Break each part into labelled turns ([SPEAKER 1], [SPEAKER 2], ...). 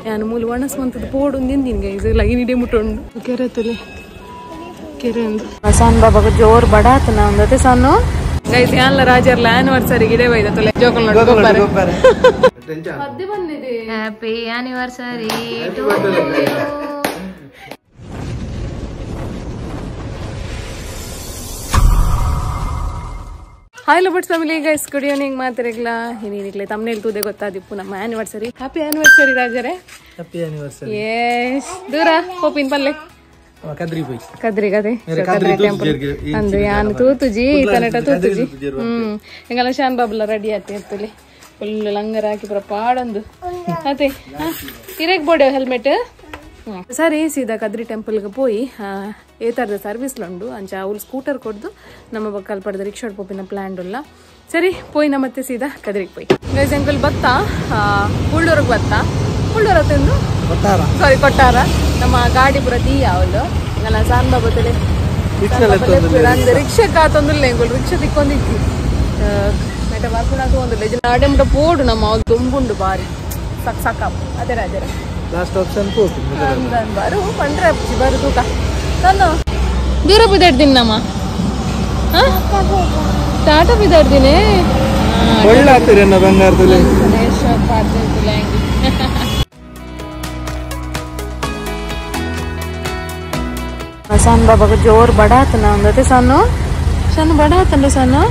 [SPEAKER 1] ಯಾನು ಮೂಲು ಒಣಸ್ ಮಂತದ ಪೋಡು ತಿಂದಿನಿ guys line ಇಡೆ ಮುಟ್ಟುಂಡು ಕೆರೆ ತುಲೆ ಕೆರೆ ಅಂದು ಸಾನ್ ಬಾಬಾಗ ಜೋರ್ ಬಡಾತನ ಅಂದತೆ ಸಾನು ಗೈಸ್ ಯಾನ್ಲ ರಾಜರ್ಲ ಆನಿವರ್ಸರಿ ಗಿಡೆ ಬೈದ ತುಲೆ ಜೋಕಲ್ ನೋಡ್ಕೊತಾರೆ ಪದ್ದೆ ಬಂದಿದೆ
[SPEAKER 2] happy anniversary to you.
[SPEAKER 1] Hi ಲಬಟ್ಸ್ family guys, good evening ಮಾತಾಡಗ್ಲ ಹಿನಿಗ್ಲೆ ತಮ್ಮನೇಲಿ ತೂದೆ ಗೊತ್ತಾದಿಪ್ಪು ನಮ್ಮ ಆನಿವರ್ಸರಿ. ಹ್ಯಾಪಿ ಆನಿವರ್ಸರಿ ರಾಜರೇ.
[SPEAKER 3] Happy anniversary.
[SPEAKER 1] Yes ದೂರ ಪೋಪಿನ್ ಪಲ್ಲೆ
[SPEAKER 3] ಕದ್ರಿ ಪೋಯ್
[SPEAKER 1] ಕದ್ರಿ ಕದೆ ಕದ್ರಿ ಟೆಂಪಲ್ ಅಂದು ಯಾನ್ ತೂತುಜಿ ತನಟ ತೂತುಜಿ. ಎಂಗಲ ಶಾನ್ ಬಾಬುಲ ರೆಡಿ ಆತಿ ಇರ್ತಲಿ ಫುಲ್ ಲಂಗರ ಹಾಕಿ ಪುರ ಪಾಡೊಂದು ಅದೇ ಇರೇಗ್ ಬೋಡೆ ಹೆಲ್ಮೆಟ್ ಸರಿ ಸೀದಾ ಕದ್ರಿ ಟೆಂಪಲ್ಗೆ ಪೋಯಿ ಏ ಥರದ ಸರ್ವಿಸ್ ಉಂಡು ಅಂಚ ಅವ್ಲು ಸ್ಕೂಟರ್ ಕೊಡ್ದು ನಮ್ಮ ಬಕ್ಕಲ್ ಪಡೆದ ರಿಕ್ಷಾ ಪೋಪಿನ ಪ್ಲ್ಯಾನ್ ಉಲ್ಲ. ಸರಿ ಪೋಯಿ ನಮ್ಮ ಮತ್ತೆ ಸೀದಾ ಕದ್ರಿಗೆ ಪೋಯಿ ಗೈಸ್. ಅಂಕಲ್ ಬತ್ತಾ ಕುಳ್ಳೂರಿಗೆ ಬತ್ತಾ ಕುಳ್ಳೂರ ತಂದು ಸಾರಿ ಕೊಟ್ಟಾರ ನಮ್ಮ ಗಾಡಿ ಪುರ ತೀಯ ಅವಳು ನನ್ನ ಸಾನ್ ಬಾಬತ್ತಲೆ ರಿಕ್ಷಕ್ಕೆ ಆತೊಂದಿಲ್ಲ ಎಂಕುಲು ರಿಕ್ಷಾ ತಿಕ್ಕೊಂಡಿದ್ವಿ ನೆಟ ಬರ್ಪುಣಾತು ಒಂದಿಲ್ಲ ನಾಡೆ ಮುಟ ಪೋಡು ನಮ್ಮ ಅವ್ಲು ತುಂಬುಂಡು ಬಾರಿ ಸಾಕು ಸಾಕಾಪು ಅದೇ ಅದೇ
[SPEAKER 3] ಲಾಸ್ಟ್ ಆಪ್ಷನ್ ಪೋಪು
[SPEAKER 1] ಬಾರು ಪಂಡ್ರೆ ಅಪ್ಚಿ ಬಾರು ತೂಕ ನಾನು ದೂರ ಬಿದ್ದಾಡ್ತೀನಿ ನಮ್ಮ ಟಾಟಾ ಬಿದ್ದಾಡ್ತೀನಿ
[SPEAKER 3] ಒಳ್ಳೆ ಆಗ್ತೀರಿ ಬಂಗಾರದಲ್ಲಿ.
[SPEAKER 1] ಸಾನ್ ಬಾಬಾಗ ಜೋರ್ ಬಡಾತನ ಅಂದತೆ ಸಾನು ಸಾನು ಬಡಾತಂಡೆ ಸಾನು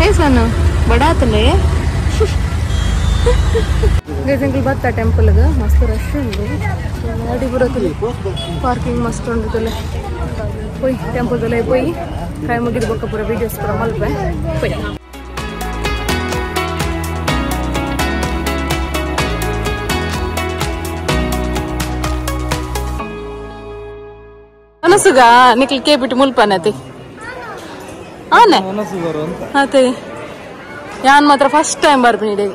[SPEAKER 1] ಏ ಸಾನು ಬಡಾತಂಡೆ ಗೈಸ್ ಅಂಕಲ್ ಬತ್ತ ಟೆಂಪಲ್ಗೆ ಮಸ್ತ್ ರಶ್ ಉಂಡು ಗಾಡಿ ಬರತ್ತಲೆ ಪಾರ್ಕಿಂಗ್ ಮಸ್ತ್ ಉಂಡು ತಲೆ ಪೋಯ್ ಟೆಂಪಲ್ ತಲೆ ಪೋಯ್ ಕೈ ಮುಗಿದ ಬೊಕ್ಕ ಪೂರ ವೀಡಿಯೋಸ್ ಪೂರ ಮಲ್ಪೆ ಪೋಯ್. ಅನಸುಗ ನಿಕ್ಲ್ ಕೇಬಿಟ್ಟು ಮುಲ್ಪನತಿ ಆನೆ ಅದೇ ಯಾನ್ ಮಾತ್ರ ಫಸ್ಟ್ ಟೈಮ್ ಬರ್ತೀನಿ ಇಡೀ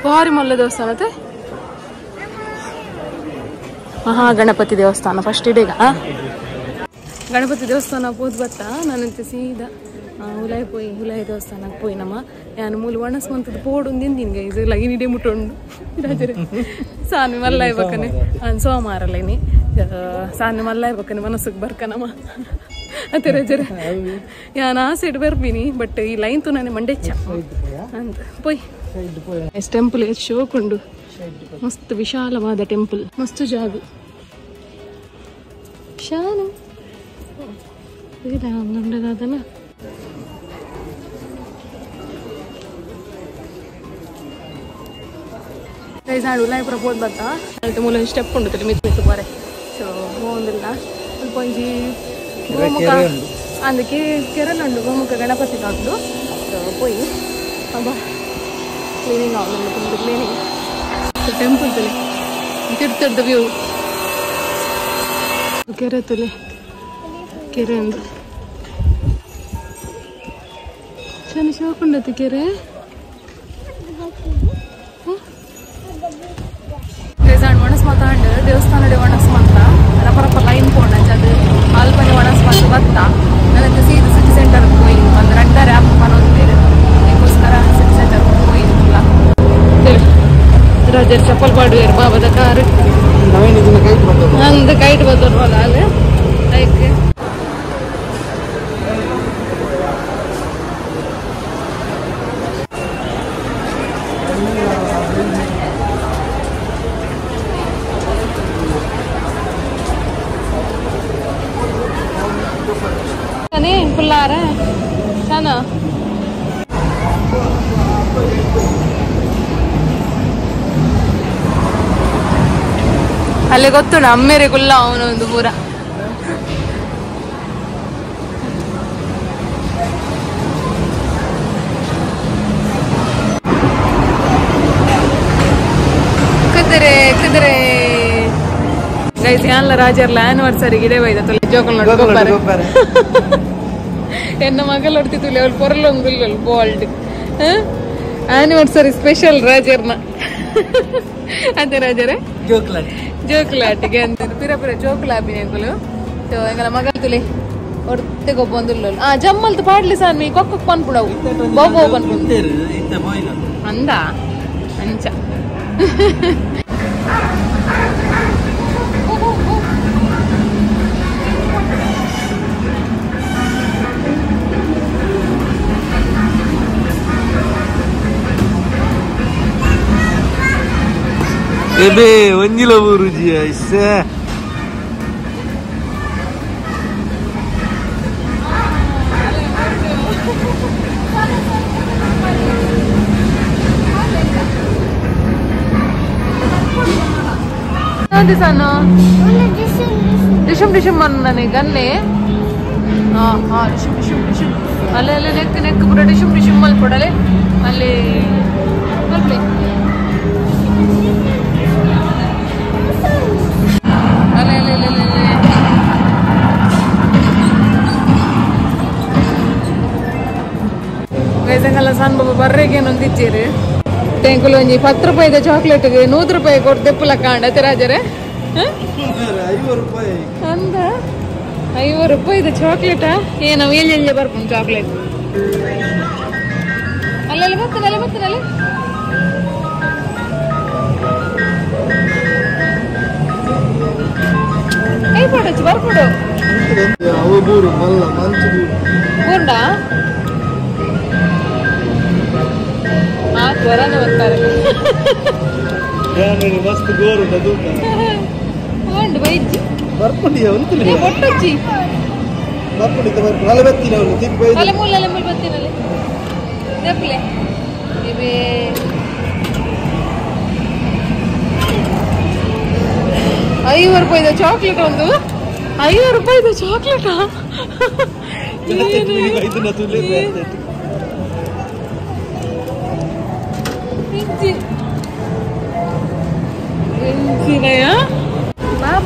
[SPEAKER 1] ಭಾರಿ ಮೊಲ್ಲ ದೇವಸ್ಥಾನ ಮಹಾಗಣಪತಿ ದೇವಸ್ಥಾನ ಫಸ್ಟ್ ಇಡೀಗ ಗಣಪತಿ ದೇವಸ್ಥಾನ ಪೋದ್ ಬತ್ತಾ ನಾನಂತೆ ಸೀದಾ ಹುಲಾಯ್ ಪೋಯಿ ಹುಲಾಯ್ ದೇವಸ್ಥಾನಕ್ಕೆ ಪೋಯಿ ನಮ್ಮ ಯಾನು ಮೂಲು ಒಣಸ್ ಮಂತದ ಪೋಡು ತಿಂದಿನಿ ಗೈಸ್ ಲೈನ್ ಇಡೇ ಮುಟ್ಟುಂಡು ರಾಜರೇ ಸಾನು ಮಲ್ಲಾಯ್ ಬಕ್ಕನೆ ಸೋಮವಾರ ಲೈನಿ ಸಾನು ಮಲ್ಲಾಯ್ ಬಕ್ಕನೆ ಮನಸ್ಸಿಗೆ ಬರ್ಕನಮ್ಮ ಅತ್ತೆ ರಾಜರೇ ಯಾನ್ ಆ ಸೈಡ್ ಬರ್ಬಿನಿ ಬಟ್ ಈ ಲೈನ್ ತು ನಾನು ಮಂಡೆಚ್ಚ ಅಂತ ಪೋಯ್. ಟೆಂಪಲ್ ಶೋಕುಂಡು ಮಸ್ತ್ ವಿಶಾಲವಾದ ಟೆಂಪಲ್ ಮಸ್ತ್ ಜಾಗ ಶಾನು ಅದನ್ನ ಉಲಾಯಿಪುರ ಪೋದ್ ಬತ್ತಾ ಅಲ್ತ ಮೂಲ ಸ್ಟೆಪ್ ಉಂಡು ಮಿತ್ ಮಿತ್ತು ಬಾರೆ ಸೊ ಹೋಂದಿಲ್ಲ ಸ್ವಲ್ಪ ಒಂಜಿ ಗೋಮುಖ ಅಂದಕ್ಕೆ ಕೆರಲ್ ಉಂಡು ಗೋಮುಖ ಗಣಪತಿ ಉಂಡು. ಸೊ ಪೋಯಿ ಅಬ್ಬಾ ಕ್ಲೀನಿಂಗ್ ಆಗುಂಡು ತುಂಬ ಕ್ಲೀನಿಂಗ್ ಟೆಂಪಲ್ ತುಲೆ ತಿರ್ತದ ವ್ಯೂ ಕೆರೆ ತುಲೆ ಕೆರೆ ಅಂದು ಚೆನ್ನ ಶೋಕುಂಡತಿ ಕೆರೆ ಒಣಸ್ ಮಾತಾಂಡ್ ದೇವಸ್ಥಾನ ಒಣಸ್ ಮಂತ ರಪ ಲೈನ್ ಪೋಂಡ ಅದು ಅಲ್ಪನೆ ಒಣಸ್ ಮಂತ ಬತ್ತ ನನ್ನ ಸೀದ ಸಿಟಿ ಸೆಂಟರ್ ಪೋಯಿ ಒಂದು ರಡ್ಡರೆ ಅಪ್ಪ ಪನೊಂದೇರು ಅದಕ್ಕೋಸ್ಕರ ಸಿಟಿ ಸೆಂಟರ್ ಪೋಯಿ ರಾಜರ್ ಚಪ್ಪಲ್ ಪಾಡುವೇರು ಬಾಬದ ಕಾರು ಅಂದ ಕೈಟ್ ಬತ್ತೋರ್ವಲ್ಲ ಅಲ್ಲಿ ಲೈಕ್ ಫುಲ್ಲಾರ ಚೆನ್ನ ಅಲ್ಲೇ ಗೊತ್ತುಂಡು ಅಮ್ಮೇರೆ ಗುಲ್ಲ ಅವನೊಂದು ಪೂರ ಕುದುರೆ ಕುದುರೆ ಗೈಸ್ ಯಾನ್ಲ ರಾಜರ್ಲ ಆನಿವರ್ಸರಿ ಗಿಡೆ ಬೈದ ತುಲೆ ಜೋಕಲ್ ನೋಡ್ಕೊತಾರೆ ಎನ್ನ ಮಗಲ್ ಹೊಡ್ತಿತ್ತು ಅವಳು ಪೊರಲೊಂಗುಲ್ ಬೋಲ್ಡ್ ಆನಿವರ್ಸರಿ ಸ್ಪೆಷಲ್ ರಾಜರ್ನ ಅದೇ ರಾಜರೇ ಜೋಕುಲಾಟಿಗೆ ಅಂತ ಪಿರ ಪಿರ ಜೋಕುಲಾಬಿನಿ ಅಂಕುಲು. ಸೊ ಎಂಗಲ ಮಗಲ್ ತುಲೆ ಒರ್ತೆ ಗೊಬ್ಬೊಂದುಲ್ಲ ಆ ಜಮ್ಮಲ್ತು ಪಾಡ್ಲಿ ಸಾನ್ವಿ ಕೊಕ್ಕಕ್ ಪನ್ಪುಡವು ಬೊಬ್ಬೊ ಪನ್ಪುಡು ಅಂದ ಅಂಚ
[SPEAKER 3] Ebe ಒಂಜಿಲ ಊರುಜಿ ಐಸೆ
[SPEAKER 1] ಸಾನು ಡಿಶುಮ್ ಡಿಶುಮ್ ನನಗೆ ಗನ್ನೆ ಹಾ ಹಾ ಡಿಶುಮ್ ಡಿಶುಮ್ ಡಿಶುಮ್ ಅಲ್ಲೇ ಅಲ್ಲೇ ನೆಕ್ ನೆಕ್ ಪೂರ ಡಿಶುಮ್ ಡಿಶುಮ್ ಮಲ್ಪೊಡಲೆ ಅಲ್ಲಿ ಮಲ್ಪಲೆ ಅಲ್ಲೇ ಅಲ್ಲೇ ಅಲ್ಲೇ ಅಲ್ಲೇ ಗೈಸಂಗಲ್ಲ ಸಣ್ಣ ಬಾಬಾ ಬರ್ರೆಗೆ ಏನೊಂದಿಚ್ಚೇರು ಟೆಂಕುಲು ಒಂಜಿ 10 ರೂಪಾಯಿದ ಚಾಕ್ಲೇಟ್ಗೆ 100 ರೂಪಾಯಿ ಕೊಟ್ಟು ದೆಪ್ಪುಲ ಕಾಂಡ ರಾಜರೇ
[SPEAKER 3] 50 ರೂಪಾಯಿ
[SPEAKER 1] ಅಂದ 50 ರೂಪಾಯಿದ ಚಾಕ್ಲೇಟಾ ಏನೋ ಎಲ್ಲಿ ಬರ್ಪುಂಡು ಚಾಕ್ಲೇಟ್ ಅಲ್ಲೆಲ್ಲ ಬರ್ತಾನೆ ಅಲ್ಲೇ ಬರ್ತಾನೆ ಅಲ್ಲೇ ಏಯ್ ಪಡೋಚು ಬರ್ಪುಡು
[SPEAKER 3] ಅವು ಬೂರು ಮಲ್ಲ ಮಂಚು ಬೂರು
[SPEAKER 1] ಬೂರ್ಡಾ ಆ ಜ್ವರನೇ ಬರ್ತಾರೆ
[SPEAKER 3] ಮಸ್ತ್ ಗೋರು
[SPEAKER 1] ಉಂಡು ಬೈಜ್ಜಿ
[SPEAKER 3] ಬರ್ಪುಂಡಿಯ ಉಂಟು
[SPEAKER 1] ಬೊಟ್ಟೊಚ್ಚಿ
[SPEAKER 3] ಬರ್ಪುಂಡಿತ ಬರ್ಪುಂಡು ಅಲ್ಲ ಬತ್ತೀನಿ ಅವನು ತಿಪ್ಪು ಬೈದು
[SPEAKER 1] ಅಲ್ಲ ಮೂಲ ಅಲ್ಲ ಮೂಲ ಬತ್ತೀನಲ್ಲಿ ದಪ್ಪಲೆ ಇವೇ 50 ರೂಪಾಯಿದ ಚಾಕ್ಲೇಟ್ ಒಂದು 50 ರೂಪಾಯಿದ ಚಾಕ್ಲೇಟಾ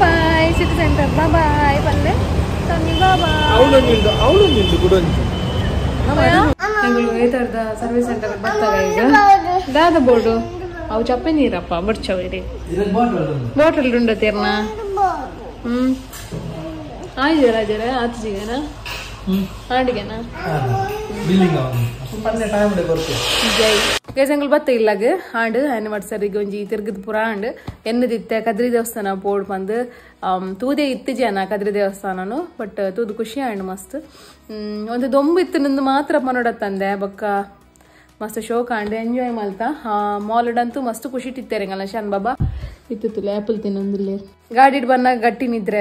[SPEAKER 2] Bye city centre bye ಪಲ್ಲೆ ಸನ್ನಿ ಬಾಯ್
[SPEAKER 3] ಅವಳೊಂದು ಅವಳೊಂದು ಗುಡೊಂದು
[SPEAKER 1] ಏತರ್ದ ಸರ್ವಿಸ್ ಸೆಂಟರ್ ಬರ್ತಾರೆ ಈಗ ದಾದ ಬೋರ್ಡು ಅವು ಚಪ್ಪೆ ನೀರಪ್ಪ ಬರ್ಚವೇರಿ ಬಾಟಲ್ ಉಂಡತೀರ್ನ ಹ್ಮ್ ಆಯ್ತು ರಾಜರ ಆತಜಿಗೆನ ಆಡಿಗೆನಾ ಜೈ ಗೈಸಂಗಲ್ ಬತ್ತ ಇಲ್ಲಾಗ ಆಂಡ್ ಆನಿವರ್ಸರಿಗೆ ಒಂಜಿ ತಿರ್ಗದ ಪುರ ಆಂಡ್ ಎನ್ನದಿತ್ತೆ ಕದ್ರಿ ದೇವಸ್ಥಾನ ಬೋರ್ಡ್ ಬಂದು ತೂದೆ ಇತ್ತು ಜನ ಕದ್ರಿ ದೇವಸ್ಥಾನನು ಬಟ್ ತೂದು ಖುಷಿ ಆಂಡ್ ಮಸ್ತ್ ಒಂದು ದೊಂಬು ಇತ್ತು ನಂದು ಮಾತ್ರ ಮನೋಡತ್ತಂದೆ ಬೊಕ್ಕ ಮಸ್ತ್ ಶೋಕ್ ಆಂಡ್ ಎಂಜಾಯ್ ಮಲ್ತಾ ಮಾಲ್ ಅಂತೂ ಮಸ್ತ್ ಖುಷಿ ಇಟ್ಟಿತ್ತೇರಂಗಲ್ಲ ಶಾನ್ ಬಾಬಾ ಇತ್ತು ಆ್ಯಪಲ್ ತಿನ್ನೊಂದಿಲ್ಲ ಗಾಡಿಡ್ ಬನ್ನಾಗ ಗಟ್ಟಿ ನಿದ್ರೆ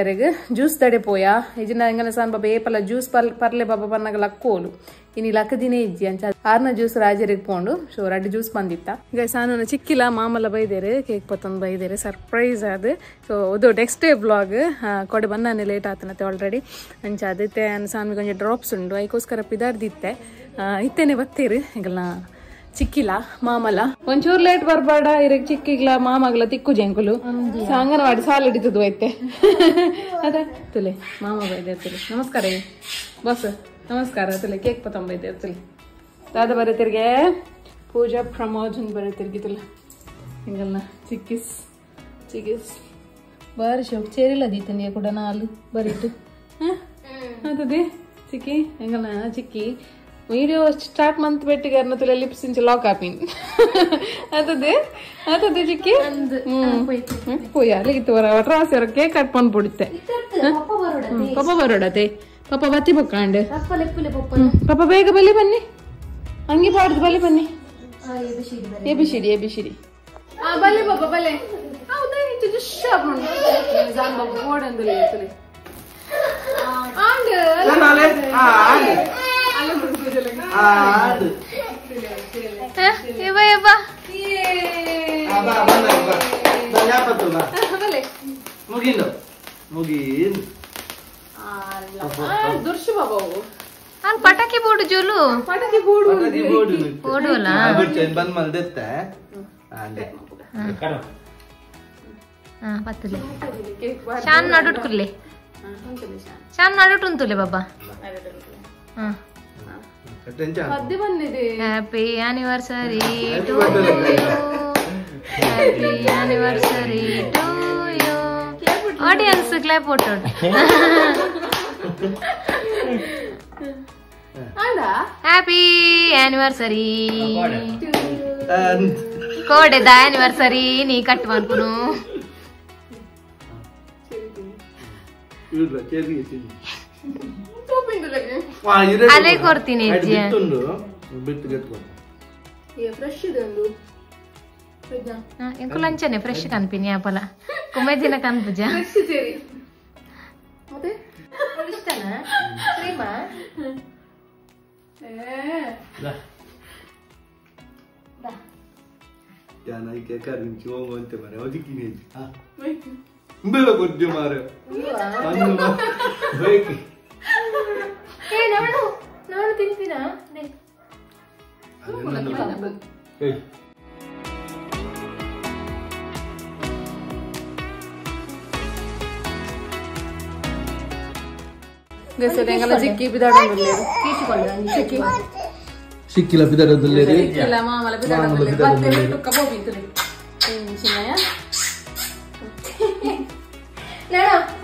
[SPEAKER 1] ಜ್ಯೂಸ್ ತಡೆ ಪೋಯಾ ಇಜಿನ ಎಂಗನ ಸಾನ್ ಬಾಬಾ ಏಪಲ ಜ್ಯೂಸ್ ಪರ್ಲೆ ಬಾಬಾ ಬನ್ನಾಗ ಲಕ್ಕೋಲು ಇನ್ನು ಲಕ್ಕದಿನೇ ಇಜ್ಜಿ ಅಂಚ ಆರ್ನ ಜ್ಯೂಸ್ ರಾಜರಿಗೆ ಪೋಂಡು ಸೊ ರಡ್ಡು ಜ್ಯೂಸ್ ಬಂದಿತ್ತ ಈಗ ಸಾನು ಚಿಕ್ಕಿಲ್ಲ ಮಾಮಲ್ಲ ಬೈದೇರು ಕೇಕ್ ಪತ್ತೊಂದು ಬೈದೇರು ಸರ್ಪ್ರೈಸ್ ಅದು ಸೊ ಅದು next day vlog ಕೊಡೆ ಬನ್ನಾನೆ ಲೇಟ್ ಆತನತ್ತೆ ಆಲ್ರೆಡಿ ಅಂಚ ಅದಕ್ಕೆ ಸಾನ್ವಿಗೆ ಒಂಜಿ ಡ್ರಾಪ್ಸ್ ಉಂಡು ಐಕೋಸ್ಕರ ಪಿದಾರ್ದಿತ್ತೆ ಇತ್ತೇನೆ ಬತ್ತೀರು ಈಗಲ್ಲ ಚಿಕ್ಕಿಲ್ಲ ಮಾಮಲ್ಲ ಒಂಚೂರು ಲೇಟ್ ಬರ್ಬೇಡ ಇರಗ್ ಚಿಕ್ಕಿಗ್ಲ ಮಾಮಗ್ಲ ತಿಕ್ಕು ಜಂಕುಲು ಅಂಗನವಾಡಿ ಸಾಲ ಹಿಡಿತದ್ದು ಐತೆ ಅದ ತುಲೆ ಮಾಮ ಬೈದೆ ತುಲೆ ನಮಸ್ಕಾರ ಬಾಸ್ ನಮಸ್ಕಾರ ತುಲೆ ಕೇಕ್ ಪತ್ತೊಂಬೈದೆ ತುಲೆ ದಾದ ಬರತಿರ್ಗೆ ಪೂಜಾ ಪ್ರಮೋಜನ್ ಬರತಿರ್ಗಿ ತುಲೆ ಹಿಂಗಲ್ಲ ಚಿಕ್ಕಿಸ್ ಚಿಕ್ಕಿಸ್ ಬಾರಿ ಶೋಕ್ ಚೇರಿಲ್ಲ ದೀತನಿಯ ಕೂಡ ನಾಲು ಬರಿತು ಹಾಂ ಅದೇ ಚಿಕ್ಕಿ ಹೆಂಗಲ್ಲ ಚಿಕ್ಕಿ video start month ಬೆಟ್ಟಿಗಾರನ ತುಲೆ ಲಿಪ್ಸ್ ಇಂಚ ಲಾಕ್ ಆಪಿನ್ ಅದೇ ಅದೇ ಚಿಕ್ಕಿ ಪೋಯ್ ಅಲ್ಲಿಗೆ ತೋರ ಒಟ್ರಾಸರ ಕೇಕ್ ಕಟ್ ಪನ್ ಪುಡಿತೆ ಪಪ್ಪ ಬರೋಡತೆ ಪಪ್ಪ ಬತ್ತಿ ಬೊಕ್ಕಾಂಡ್ ಪಪ್ಪ ಬೇಗ ಬಲಿ ಬನ್ನಿ ಹಂಗೆ ಪಾಡ್ದು ಬಲಿ ಬನ್ನಿ ಎಬಿಸಿಡಿ ಎಬಿಸಿಡಿ ಬಲೆ ಪಪ್ಪ ಬಲೆ ಹೌದಾ
[SPEAKER 2] ಪಟಾಕಿ ಬೋರ್ಡು ಜೋಲು
[SPEAKER 1] ಪಟಾಕಿ ಬೋರ್ಡು
[SPEAKER 2] ಬೋರ್ಡು ಅಲ್ಲ ಪತ್ತಲೆ ಶಾನ್ ನಡುಟ್ ಕುರ್ಲೆ ಶಾನ್ ನಡುಟ್ ಉಂತುಲೆ ಬಾಬಾ. Happy anniversary to you, happy anniversary to you. Audience clap ಕೊಟ್ಟು ಹ್ಯಾಪಿ ಆನಿವರ್ಸರಿ. ಕೋಡೆದ ಆನಿವರ್ಸರಿ ನೀ ಕಟ್ ಮಾಡ್ಕೊನು ಅಲೆ ಕೊಡ್ತೀನಿ ಎಂಕುಲಂಚನೆ ಫ್ರೆಶ್ ಕನ್ಪಿನಿ ಆಪಲ ಕುಮ್ಮೆ ದಿನ ಕನ್ಪುಜ ಇಷ್ಟನಾ ಕ್ರೀಮಾ ನಾನು ತಿಂತೀನಾ
[SPEAKER 3] ಸಿಕ್ಕಿಲ್ಲ ಬಿದಡದಲ್ಲಿ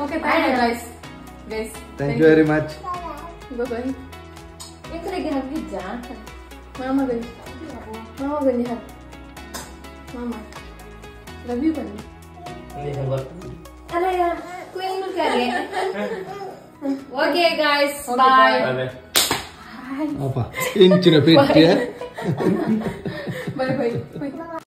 [SPEAKER 1] Okay, thank you guys. Guys,
[SPEAKER 3] thank you very much.
[SPEAKER 1] Bye bye. Mama gani. Mama gani hug. Mama. Love you gani.
[SPEAKER 2] Okay guys, bye.
[SPEAKER 3] ಅಪ್ಪ ಇಂಚಿನ ಪೆಟ್ಟಿ.
[SPEAKER 1] Bye bye. Bye.